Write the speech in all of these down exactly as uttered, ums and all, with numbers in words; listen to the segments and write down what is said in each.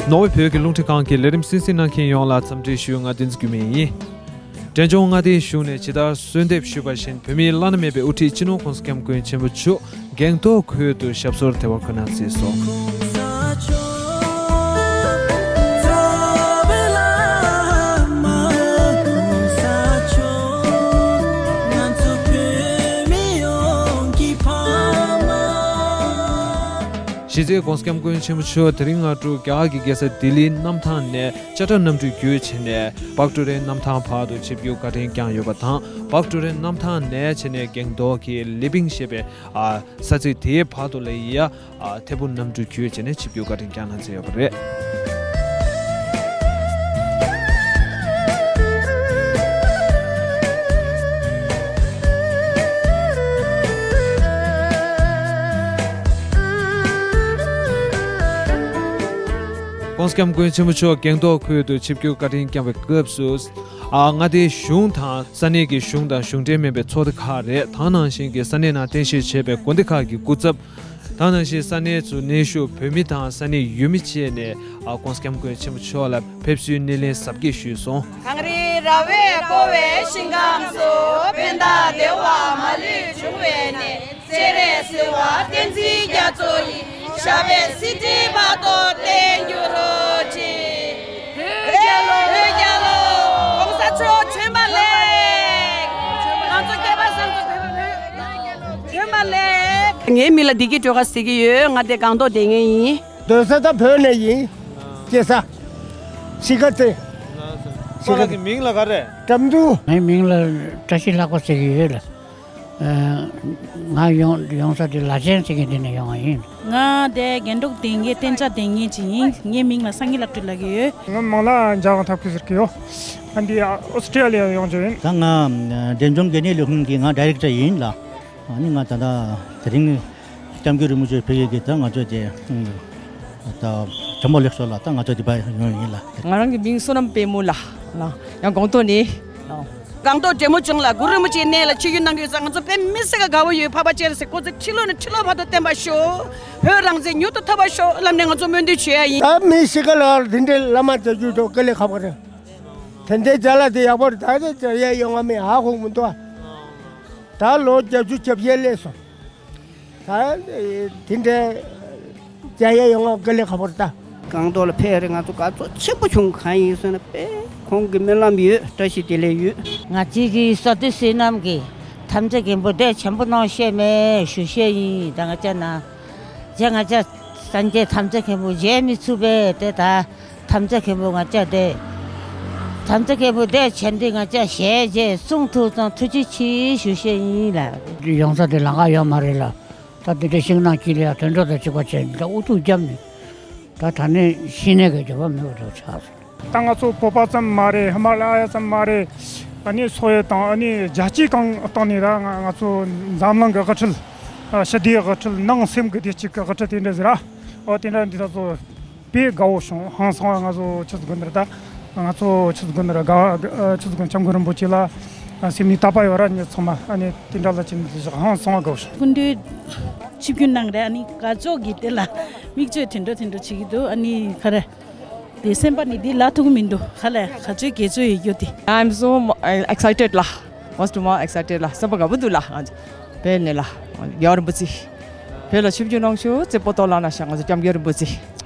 ནོར་ཝེ་བོད་ཀྱི་རླུང་འཕྲིན་ཁང་གི་ལས་རིམ་གསན་གཟིགས་གནང་མཁན་ཡོངས་ལ་འཚམས་འདྲི་ཞུ། ང་བསྟན་འཛིན་འགྱུར་མེད་ཡིན། འབྲས་ལྗོངས་མངའ་སྡེའི་གཞུང་ནས་ཇི་ལྟར་གསོལ་འདེབས་ཞུས་པ་བཞིན། བོད་མིའི་བླ་ན་མེད་པའི་དབུ་ཁྲིད་སྤྱི་ནོར་༸གོང་ས་༸སྐྱབས་མགོན་ཆེན་པོ་མཆོག་སྒང་ཏོག་ཁུལ་དུ་ཞབས་སོར་དལ་བ་འཁོད་གནང་མཛད་སོང་། གཞི་རྩའི་༸གོང་ས་༸སྐྱབས་མགོན་ཆེན་པོ་མཆོག་དེ་རིང་སྔ་དྲོ་རྒྱ་གར་གྱི་རྒྱལ་ས་ལྡི་ལིའི་གནམ་ཐང་ནས་ཅ་ཊ་གནམ་གྲུ་བརྒྱུད་བྱས་ནས་བག་གྲོ་རའི་གནམ་ཐང་བར་དུ་ཆིབས་བསྒྱུར་བཀའ་དྲིན་བསྐྱངས་ཡོད་པ་དང་། བག་གྲོ་རའི་གནམ་ཐང་ནས་བྱས་ནས་སྒང་ཏོག་གི་ལི་པིང་ཞེས་པའི་ཨ་ས་ཚིགས་དེའི་བར་དུ་ལ་ཡ་ཨ་ཐད་འཕུར་གནམ་གྲུ་བརྒྱུད་བྱས་ནས་ཆིབས་བསྒྱུར་བཀའ་དྲིན་བསྐྱངས་གནང་མཛད་ཡོད་པ་རེད།༸གོང་ས་༸སྐྱབས་མགོན་ཆེན་པོ་མཆོག་སྒང་ཏོག་ཁུལ་དུ་ཆིབས་བསྒྱུར་བཀའ་དྲིན་བསྐྱངས་པའི་སྐབས་སུ། ཨ་མངའ་སྡེའི་གཞུང་དང་ས་གནས་ཀྱི་གཞུང་དང་གཞུང་འབྲེལ་མིན་པའི་ཚོགས་སྡེ་ཁག་རེད། དེ་ནང་བཞིན་གྱི་ས་གནས་ནང་རྟེན་གཞི་བྱས་པའི་དགོན་སྡེ་ཁག་གི་སྐུ་ཚབ། དེ་ནང་བཞིན་ས་གནས་སུ་གནས་བཞུགས་བོད་མི་དང་ས་གནས་ཡུལ་མི་བཅས་ནས་ཨ་༸གོང་ས་༸སྐྱབས་མགོན་ཆེན་པོ་མཆོག་ལ་ཕེབས་བསུའི་སྣེ་ལེན་གཟབ་རྒྱས་ཞུས་སོང་། གངས་རིའི་ར་བས་བསྐོར་བའི་ཞིང་ཁམས་སུ། ཕན་དང་བདེ་བ་མ་ལུས་འབྱུང་བའི་གནས། སྤྱན་རས་གཟིགས་དབང་བསྟན་འཛིན་རྒྱ་མཚོ་ཡི། ཞབས་པད་སྲིད་མཐའི་བར་དུ་བརྟན་གྱུར་ཅིག་བོད་རྒྱལ་ལོ། བོད་རྒྱལ་ལོ། ༸གོང་ས་མཆོག་བྱོན་པ་ལེགས། ང་ཚོ་སྐལ་པ་བཟང་ཚོ་བོད་རྒྱལ་ལོ་བྱོན་པ་ལེགས། ངའི་མིང་ལ་བདེ་སྐྱིད་སྒྲོལ་དཀར་ཟེར་གྱི་ཡོད། ང་དེ་སྒང་ཏོག་སྡོད་མཁན་ཡིན། སྡོད་ས་ད་བོད་ནས་ཡིན། སྐྱེས་ས། གཞིས་ཀ་རྩེ། པཱ་ལགས་ཀྱི་མིང་ལ་ག་རེ། ཀྲམ་ཏུ། ངའི་མིང་ལ་བཀྲ་ཤིས་ལྷག་པ་ཟེར་གྱི་ཡོད་ལ། ཨ། ང་ཡོང་ཡོང་ས་དེ་ལ་ཆེན་ཟེར་མཁན་དེ་ནས་ཡོང་བ་ཡིན། ང་དེ་རྒན་འབྲོག་སྡོད་མཁན་གཏན་འཇགས་སྡོད་མཁན་ཅིག་ཡིན། ངའི་མིང་ལ་སངས་རྒྱས་ལྷ་སྒྲོན་ལབ་ཀྱི་ཡོད། ང་མིང་ལ་འཇམ་དབྱངས་ཐབས་མཁས་ཟེར་གྱི་ཡོད། ང་འདི་ཨོ་སི་ཀྲི་ལི་ཡ་ཡོང་རྒྱུ་ཡིན། ད་ང་འབྲས་ལྗོངས་འགན་གནས་ལས་ཁུངས་ཀྱི་ང་ཌའི་རེག་ཊར་ཡིན་ལ། ཨ་ནི་ང་ད་ལྟ་དེ་རིང་སྐྱབས་མགོན་རིན་པོ་ཆེ་ཕེབས་ཡས་ཀྱི་ད་ང་ཚོ་དེ་ད་བྱམས་པ་ལེགས་སོ་ལ་ད་ང་ཚོ་དེ་བ་ཡོང་ཡིན་ལ། ང་རང་གི་མིང་བསོད་ནམས་དཔལ་མོ་ལ་ལ་ཡང་སྒང་ཏོག་ནས་ལ། སྒང་ཏོག་འབྲས་མོ་ལྗོངས་ལ་གུ་རུ་རིན་པོ་ཆེའི་གནས་ལ་ཆིབས་བསྒྱུར་གནང་གི་ཡོད་ཙང་ང་ཚོ་དཔེ་མི་སྲིད་ཀྱི་དགའ་བོ་ཡོད། འཕགས་པ་སྤྱན་རས་གཟིགས་སྐུ་ཚེ་ཁྲི་ལོ་ནས་ཁྲི་ལོ་བར་དུ་བརྟན་པར་ཤོག་བོད་རང་བཙན་མྱུར་དུ་ཐོབ་པར་ཤོག་ལབ་ནས་ང་ཚོ་སྨོན་འདུན་ཞུ་ཡ་ཡིན། ད་མི་ཤི་ཁ་ལ་དེ་འདྲའི་བླ་མ་མཛད་རྒྱུ་དང་དཀའ་ལས་ཁག་པོ་རེད། དེ་འདྲའི་མཛད་ལ་དེ་ཡག་པོ་རེད། ད་དེ་མཛད་ཡ་ཡོང་བ་མེད། ཧ་གོ་མི་འདུག་ད་ལོ་བརྒྱད་ཅུ་གྱ་བརྒྱད་སླེབས་སོང་། ད་དེ་འདྲའི་མཛད་ཡ་ཡོང་བ་དཀའ་ལས་ཁག་པོ་རེད་ད། སྒང་ཏོག་ལ་ཕེབས་རེད། ང་ཚོ་དགའ་ཚོར་ཆེན་པོ་བྱུང་། གང་ཡིན་ཟེར་ན་དཔེ་ཁོང་གི་སྨོན་ལམ་ཡོད། བཀྲ་ཤིས་བདེ་ལེགས་ཡོད། ང་བཅས་ཀྱི་བསོད་བདེ་བསོད་ནམས་ཀྱི་དམ་བཅའ་མགོན་པོ་དེ་ཆེན་པོ་གནང་ཤེས་མེད་ཞུ་ཤེས་ཡིན། ད་ང་ཅག་ན་རྗེ་ང་ཅག་སངས་རྒྱས་དམ་བཅའ་མགོན་པོ་མཇལ་མི་ཚུགས་པས་དེ་ད་དམ་བཅའ་མགོན་པོ་ང་ཅག་དེ་དམ་བཅའ་མགོན་པོ་དེ་བྱས་འདི་ང་ཅག་ཞལ་མཇལ་གསུང་ཐུབ་ཙང་ཐུགས་རྗེ་ཆེ་ཞུ་ཤེས་ཡིན་ལ། ཡོང་ས་དེ་ལམ་ཁ་ཡོད་མ་རེད་ལ། ད་དེ་འདྲའི་ཤིང་ནགས་དཀྱིལ་ལ་དུད་འགྲོ་དང་གཅིག་པ་བྱས་ནས་ད་ཨུ་ཐུག་བརྒྱབ་ནས་ད་ད་ནས་ཤི་ནས་གི་འགྱོད་པ་མེད་པ་འདྲ་ཆགས་སོང་། ད་ང་ཚོ་བོད་པ་ཙམ་མ་རེད། ཧི་མ་ལ་ཡ་ཙམ་མ་རེད། ཨ་ནི་སོག་ཡུལ་དང་ཨ་ནི་རྒྱལ་སྤྱིའི་སྟེང་ནས་ད་ང་ང་ཚོ་འཛམ་གླིང་གི་དབུ་ཁྲིད། ཨ། ཞི་བདེའི་དབུ་ཁྲིད། ནང་སེམས་ཀྱི་བདེ་སྐྱིད་ཀྱི་དབུ་ཁྲིད་དེ་འདྲ་ཟེར་ར། ཨོ་དེ་འདྲ་འདི་ད་ཚོ་དཔེ་དགའ་བོ་བྱུང་། ཧང་སང་བ། ང་ཚོ་ཆུ་ཚོད་དགུ་འདིར་ད་ང་ཚོ་ཆུ་ཚོད་དགུ་འདིར་དགའ་བ། ཆུ་ཚོད་དགུ་སྐྱབས་མགོན་རིན་པོ་ཆེ་ལ་སེམས་ནས་དད་པ་ཡོད་ར། ཉིད་ཚང་མ་ཨ་ནི་དེ་འདྲ་ལ་ཅིག་ཧང་སང་བ་དགའ་བོ་བྱུང་། སྐུ་མདུན་ཆིབས་བསྒྱུར་གནང་རེད། ཨ་ནི་དགའ་ཕྱོགས་ཀྱི་དེ་ལ་མིག་ཆུ་དེ་འདྲ་དེ་འདྲ་བྱེད་ཀྱི་འདུག་ཨ་ནི་ག་རེ། དེ་སེམས་པ་ནི་འདི་ལ་ཐུག་མི་འདུག་ག་ལས་ག་ཚོད་དགེ་ཚོད་ཡོད་རྒྱུ་དེ། I'm so excited ལ། Most more excited ལ། སེམས་པ་དགའ་པོ་འདུག་ལ། དཔེ་ནས་ལ། རྒྱལ་བ་རིན་པོ་ཆེ་བོད་ལ་ཆིབས་བསྒྱུར་གནང་ཤོག་ཅེས་པོ་ཏོ་ལ་ན་ཤ་ང་ཚོ་སྐྱབས་མགོན་རིན་པོ་ཆེ་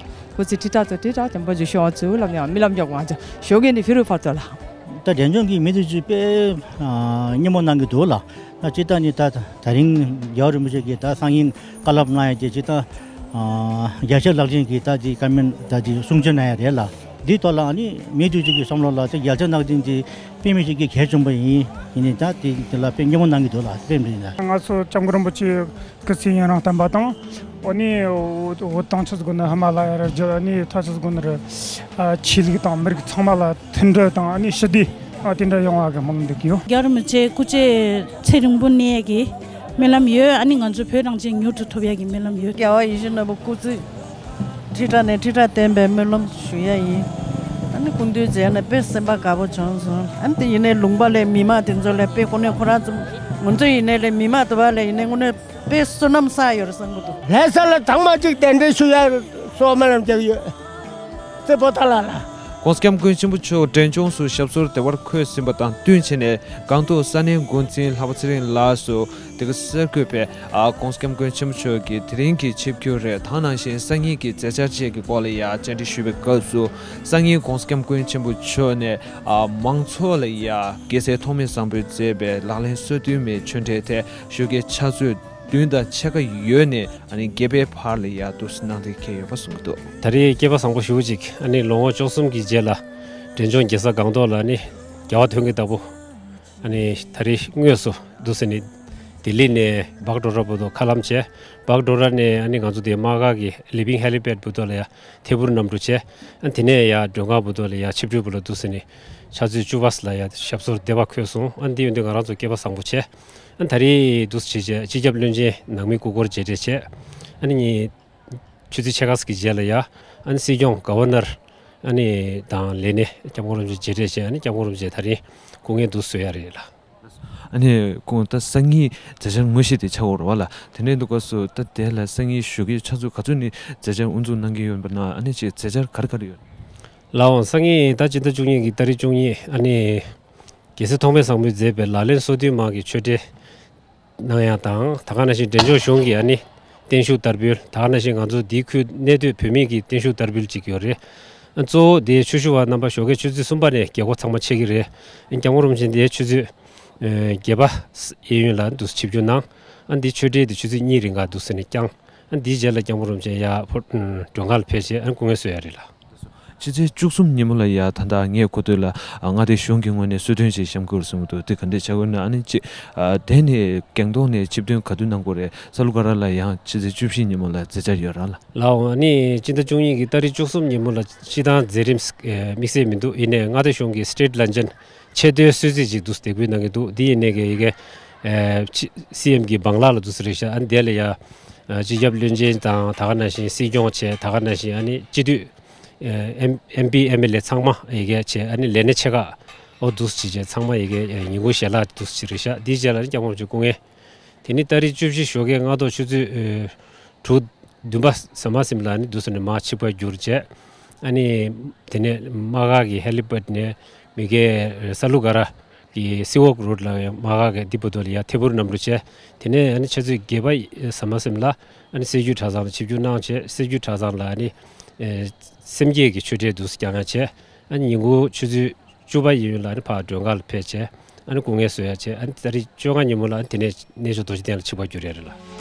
སྐུ་ཚེ་ཁྲི་ཕྲག་ཚོ་ཁྲི་ཕྲག་བརྟན་པོ་བཞུགས་ཤོག་ཚུལ་ལ་ཡང་རྨི་ལམ་རྒྱག་ང་ཚོ་ཞོགས་ཀྱི་ནི་ཕི་རུ་ཕར་ཚོ་ལ། ད་འབྲས་ལྗོངས་ཀྱི་མི་དེ་ཚོས་དཔེ་སྙན་མོ་གནང་གི་འདུག་ལ། ད་ཅི་ལྟར་ནི་ད་ད་རིང་རྒྱལ་བ་རིན་པོ་ཆེ་གིས་ད་སང་ཉིན་བཀའ་སློབ་གནང་ཡ་དེ་ཅི་ལྟར་རྒྱལ་ཆེ་ལག་ལེན་གྱི་ད་དེ་བཀའ་མོལ་ད་དེ་གསུང་ཆོས་གནང་ཡ་རེད་ལ། འདིའི་ཐོག་ལ་ཨ་ནི་མི་དེ་ཚོ་གི་བསམ་བློ་ལ་དེ་རྒྱལ་ཆེ་ལག་ལེན་དེ་དཔེ་མི་སྲིད་ཀྱི་གལ་ཆེན་པོ་ཡིན། ཡིན་ནའི་ད་དེ་དེ་ལ་དཔེ་སྙན་མོ་གནང་གི་འདུག་ལ། དཔེ་མི་སྲིད་ལ། ང་ཚོ་སྐྱབས་མགོན་རིན་པོ་ཆེ་སྐུ་ཚེ་ཡུན་རིང་བརྟན་པ་དང་། འོ་ནི་འོ་ད་ཆུ་ཚོད་དགུ་ནི་ཧི་མ་ལ་ཡ་རུ་རྒྱུ། ཨ་ནི་ད་ཆུ་ཚོད་དགུ་ནི་རུ་ཆོས་ལུགས་དང་མི་རིགས་ཚང་མ་ལ་མཐུན་སྒྲིལ་དང་ཨ་ནི་ཞི་བདེ་དེ་འདྲ་ཡོང་བ་གི་སྨོན་ལམ་འདེབས་ཀྱི་ཡོད། རྒྱལ་བ་རིན་པོ་ཆེ་སྐུ་ཚེ་ཚེ་རིང་པོ་གནས་ཀྱི་སྨོན་ལམ་ཡོད། ཨ་ནི་ང་ཚོ་བོད་རང་བཙན་མྱུར་དུ་ཐོབ་ཡ་གི་སྨོན་ལམ་ཡོད། རྒྱལ་བ་ཡིད་བཞིན་ནོར་བུ་སྐུ་ཚེ་ཁྲི་ཕྲག་ནས་ཁྲི་ཕྲག་བརྟན་པའི་སྨོན་ལམ་ཞུ་ཡ་ཡིན། ཨ་ནི་སྐུ་མདུན་མཇལ་ནས་དཔེ་སེམས་པ་དགའ་པོ་བྱུང་སོང་། ཨ་ནི་དེ་ཡིན་ནའི་ལུང་པ་ལས་མི་མང་དེ་ཚོ་ལས་དཔེ་ཁོ་ནས་ཁོ་རང་ཚོ་ང་ཚོ་ཡིན་ནའི་ལས་མི་མང་དུ་བ་ལས་ཡིན་ནའི་དངོས་གནས་དཔེ་བསོད་ནམས་བསགས་ཡོད་རེད་བསམ་གི་འདུག་ལྷ་ས་ལ་ཚང་མ་གཅིག་གདན་འདྲེན་ཞུ་ཡ་སོགས་སྨོན་ལམ་རྒྱག་ཡོད། རྩེ་པོ་ཏཱ་ལ་ལ། ༸གོང་ས་༸སྐྱབས་མགོན་ཆེན་པོ་མཆོག་འབྲས་ལྗོངས་སུ་ཞབས་སོར་བདེ་བར་འཁོད་ཟིན་པ་དང་བསྟུན་བྱས་ནས། སྒང་ཏོག་ས་གནས་འགོ་འཛིན་ལྷག་པ་ཚེ་རིང་ལགས་སུ་དེ་ག་གསར་འགོད་པས་ཨ་༸གོང་ས་༸སྐྱབས་མགོན་ཆེན་པོ་མཆོག་གི་དེ་རིང་གི་ཆིབས་བསྒྱུར་རེད། དེ་ནང་བཞིན་སང་ཉིན་གྱི་མཛད་འཆར་བཅས་ཀྱི་སྐོར་ལ་ཡ་བཅར་འདྲི་ཞུས་པའི་སྐབས་སུ། སང་ཉིན་༸གོང་ས་༸སྐྱབས་མགོན་ཆེན་པོ་མཆོག་ནས་ཨ་མང་ཚོགས་ལ་ཡ་རྒྱལ་སྲས་ཐོགས་མེད་བཟང་པོས་མཛད་པའི་ལག་ལེན་སོ་བདུན་མའི་ཆོས་འབྲེལ་ཐད་ཞོགས་ཀའི་ཕྱག་ཚོད་བདུན་དང་ཕྱེད་ཀ་ཡོལ་ནས་ཨ་ནི་བརྒྱད་པའི་བར་ལ་ཡ་འདུག་སེ་གནང་གཏན་འཁེལ་ཡོད་པ་གསུངས་ཀྱི་འདུག། ད་རེས་སྐལ་པ་བཟང་པོ་ཞེ་པོ་ཅིག། ཨ་ནི་ལོ་ངོ་བཅུ་གསུམ་གྱི་རྗེས་ལ་འབྲས་ལྗོངས་རྒྱལ་ས་སྒང་ཏོག་ལ་ནི་རྒྱལ་བ་དོན་གྱི་བདག་པོ་ཨ་ནི་ད་རེས་དངོས་སུ་འདུག་སེ་ནི་ལྡི་ལི་ནས་བག་ཌོ་ར་བར་དུ་མཁའ་ལམ་བྱས། བག་ཌོ་ར་ནས་ཨ་ནི་ང་ཚོ་དེ་དམག་སྒར་གྱི་ལི་པིང་ཧེ་ལི་པེཌ་བར་དུ་ལ་ཡ་ཐད་འཕུར་གནམ་གྲུ་བྱས། ཨ་དེ་ནས་ཡ་མགྲོན་ཁང་བར་དུ་ལ་ཡ་ཆིབས་གྲོལ་བར་ལ་འདུག་སེ་ནི་ཕྱག་ཚོད་བཅུ་པ་ལ་ཡ་ཞབས་སོར་བདེ་བར་འཁོད་སོང་། ཨ་འདི་ཡོད་དུས་ང་རང་ཚོ་སྐལ་པ་བཟང་པོ་བྱས། ཨ་ད་རེས་འདུག་སེ་བྱས་བྱས་སྤྱི་ཁྱབ་བློན་ཆེན་ནང་མི་སྐུ་འཁོར་མཇལ་འཕྲད་བྱས། ཨ་ནི་ཆུ་ཚོད་ཕྱེད་ཀ་ཙམ་གྱི་རྗེས་ལ་ཡ་ཨ་ནི་སྲིད་སྐྱོང་ག་ཝར་ནར་ཨ་ནི་དང་ལས་སྣེ་སྐྱབས་མགོན་རིན་པོ་ཆེ་མཇལ་འཕྲད་བྱས། ཨ་ནི་སྐྱབས་མགོན་རིན་པོ་ཆེ་ད་རིང་སྐུ་ངལ་འདུག་གསོ་ཡ་རེད་ལ། ཨ་ནི་ཁོང་ད་སང་ཉིན་མཛད་འཆར་དངོས་གཞི་དེ་ཆགས་ཡོད་རེད་བ་ལ། དེ་ནས་འདུག་སྐབས་སུ་ད་དེ་ལ་སང་ཉིན་ཞོགས་ཀའི་ཕྱག་ཚོད་ག་ཚོད་ནས་མཛད་འཆར་དབུ་འཛུགས་གནང་གི་ཡོད་པ་ན། ཨ་ནི་ཅིག་མཛད་འཆར་ག་རེ་ག་རེ་ཡོད། ལགས་འོང་། སང་ཉིན་ད་སྤྱི་ཟླ་བཅུ་གཉིས་ཀྱི་ཏ་རིག་བཅུ་གཉིས་ཨ་ནི་རྒྱལ་སྲས་ཐོགས་མེད་བཟང་པོས་མཛད་པའི་ལག་ལེན་སོ་བདུན་མ་གི་ཆོས་འབྲེལ་གནང་ཡ་དང་། ད་ག་ནང་བཞིན་འབྲས་ལྗོངས་གཞུང་གི་ཨ་ནི་བརྟན་བཞུགས་དར་འབུལ། ད་ག་ནང་བཞིན་ང་ཚོ་འདིའི་ཁུལ་གནས་སྡོད་བོད་མི་གི་བརྟན་བཞུགས་དར་འབུལ་ཅིག་ཡོད་རེད། ཨ་གཙོ་བོ་དེ་ཆོས་ཞུ་བ་རྣམ་པ་ཞོགས་ཀའི་ཆུ་ཚོད་གསུམ་པ་ནས་རྒྱལ་སྒོ་ཚང་མ་ཕྱེ་གི་རེད། ཨ་སྐྱབས་མགོན་རིན་པོ་ཆེ་འདིའི་ཆུ་ཚོད་ཨ་བརྒྱད་པ་གཡས་གཡོན་ལ་འདུག་སེ་ཆིབས་བསྒྱུར་གནང་། ཨ་འདི་ཆོས་འབྲེལ་དེ་ཆུ་ཚོད་གཉིས་རིང་ག་འདུག་སེ་ནས་བསྐྱངས། ཨ་འདིའི་རྗེས་ལ་སྐྱབས་མགོན་རིན་པོ་ཆེ་ཡར་ཕོ་ཨ་མགྲོན་ཁང་ལ་ཕེབས་བྱས་ཨ་སྐུ་ངལ་གསོ་ཡ་རེད་ལ། ཕྱི་ཚེས་བཅུ་གསུམ་ཉིན་མོ་ལ་ཡ་ད་ལྟ་ངས་གོ་ཐོས་ལ་ཨ་མངའ་སྡེ་གཞུང་གི་ངོས་ནས་གསོལ་སྟོན་ཅིག་བཤམས་དགོས་རེད་གསུངས་འདུག། དེ་ག་འདྲས་བྱ་དགོས་ན། ཨ་ནི་ཅིག་ཨ་དེ་ནས་སྒང་ཏོག་ནས་ཆིབས་ཐོན་ག་དུས་གནང་དགོས་རེད། ས་ལུ་ག་ར་ལ་ཡང་ཕྱི་ཚེས་བཅུ་བཞི་ཉིན་མོ་ལ་མཛད་འཆར་ཡོད་ར་ལ། ལགས་འོང་། ཨ་ནི་སྤྱི་ཟླ་བཅུ་གཉིས་ཀྱི་ཏ་རིག་བཅུ་གསུམ་ཉིན་མོ་ལ་སྤྱི་བཏང་མཛད་རིམ་ཨ་དམིགས་བསལ་མི་འདུག། ཡིན་ནའི་མངའ་སྡེ་གཞུང་གི་State Luncheon ཆེས་མཐོའི་གསོལ་ཚིགས་ཅིག་འདུག་སེ་འདེགས་འབུལ་གནང་གི་འདུག། འདི་ཡིན་ནའི་གི་ཡི་གེ་ཨ་ཕྱི་སི་ཨེམ་གི་བང་ལག་ལ་འདུག་སེ་རེད་ཤག། ཨ་ནི་དེ་ལ་ཡ་ཨ་སྤྱི་ཁྱབ་བློན་ཆེན་དང་། ད་ག་ནང་བཞིན་སྲིད་སྐྱོང་བྱས། ད་ག་ནང་བཞིན་ཨ་ནི་སྤྱི་འཐུས་ཨ་ཨེམ་ཨེམ་པི་ཨེམ་ཨེལ་ཨེ་ཚང་མ་ཡི་གེ་བྱས། ཨ་ནི་ལས་སྣེ་ཆེ་ཁག་འོ་འདུག་སེ་བྱས་བྱས་ཚང་མ་ཡི་གེ་ཨ་ཉིན་གུང་ཞལ་ལག་འདུག་སེ་རེད་ཤག། འདིའི་རྗེས་ལ་ཨ་ནི་སྐྱབས་མགོན་རིན་པོ་ཆེ་སྐུ་ངལ། དེ་ནི་ཏ་རིག་བཅུ་བཞི་ཞོགས་ཀའི་སྔ་དྲོ་ཆུ་ཚོད་ཨ་དྲུག་བདུན་པ་ཟིན་མ་ཟིན་ལ་ནི་འདུག་སེ་ནས་མར་ཆིབས་ཁ་བསྒྱུར་བྱས། ཨ་ནི་དེ་ནས་དམག་སྒར་གྱི་ཧེ་ལི་པེཌ་ནས་མི་སྒེར་ས་ལུ་ག་ར་གི་སི་ཝོག་རོཌ་ལ་དམག་སྒར་གྱི་འདི་བར་དུ་ལ་ཡ་ཐད་འཕུར་གནམ་གྲུ་བྱས། དེ་ནས་ཨ་ནི་ཆུ་ཚོད་བརྒྱད་པ་ཟིན་མ་ཟིན་ལ་ཨ་ནི་སྲད་རྒྱུད་གྲྭ་ཚང་ལ་ཆིབས་བསྒྱུར་གནང་བྱས། སྲད་རྒྱུད་གྲྭ་ཚང་ལ་ཨ་ནི་ཨེ་སེམས་བསྐྱེད་ཀྱི་ཆོས་འབྲེལ་འདུག་སེ་བསྐྱངས་ཡ་བྱས། ཨ་ནི་ཉིན་གུང་ཆུ་ཚོད་བཅུ་པ་ཡིན་ཡུན་ལ་ཨ་ནི་ཕར་མགྲོན་ཁང་ལ་ཕེབས་བྱས། ཨ་ནི་སྐུ་ངལ་གསོ་ཡ་བྱས། ཨ་ནི་ཏ་རིག་བཅོ་ལྔ་ཉིན་མོ་ལ་ཨ་ནི་དེ་ནས་གནས་མཆོག་རྡོ་རྗེ་གདན་ལ་ཆིབས་ཁ་བསྒྱུར་ཡ་རེད་ལ།